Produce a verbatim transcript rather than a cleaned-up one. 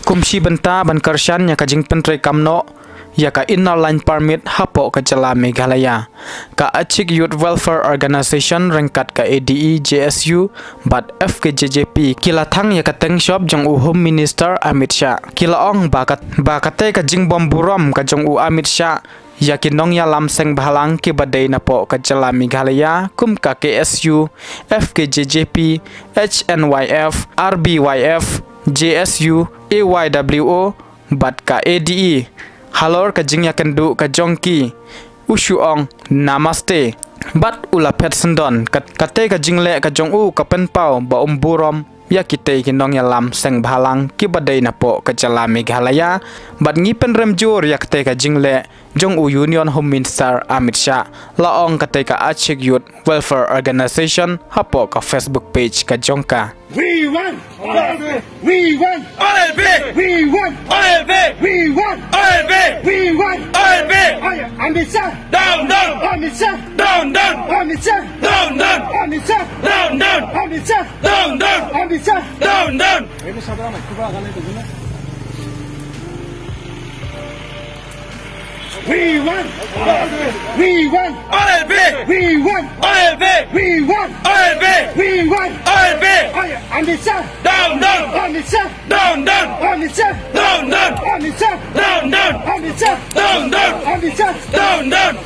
Kum shi bynta ban kyrshan ïa ka jingpyntreikam noh ïa ka Inner Line Permit hapoh ka jylla Meghalaya, ka Achik Youth Welfare Organisation ryngkat ka A D E J S U bad F K J J P ki la thang ïa ka teng shop jong u Home Minister Amit Shah. Ki la ong ba ka, ba katei ka jingbym burom ka jong u Amit Shah ïa ki nongïalam seng bhalang kiba dei napoh ka jylla Meghalaya kum ka K S U, F K J J P, H N Y F, R B Y F, J S U, A Y W O bad ka A D E. Halor ka jingïakynduh ka jong ki, u shu ong namaste bad u la phet syndon. Kat-, katei ka jingleh ka jong u ka pynpaw ba um burom ïa kitei ki nongïalam seng bhalang kiba dei napoh ka jylla Meghalaya. Bad ngi pynrem jur ïa katei ka jingleh jong u Union Home Minister Amit Shah, la ong katei ka Achik Youth Welfare Organisation hapoh ka Facebook page ka jong ka. We want! We want! We want! We want! Amit Shah! Down, down! Amit Shah! Down, down! Amit Shah! Down, down! Amit Shah! Down, down! Amit Shah! Down, down! Amit Shah! Down, down! We want! We want! We want! Amit Shah! Down, down! Amit Shah! Down, down! Amit Shah! Down, down! Amit Shah! Down, down! Amit Shah! Down, down! Amit Shah! Down, down!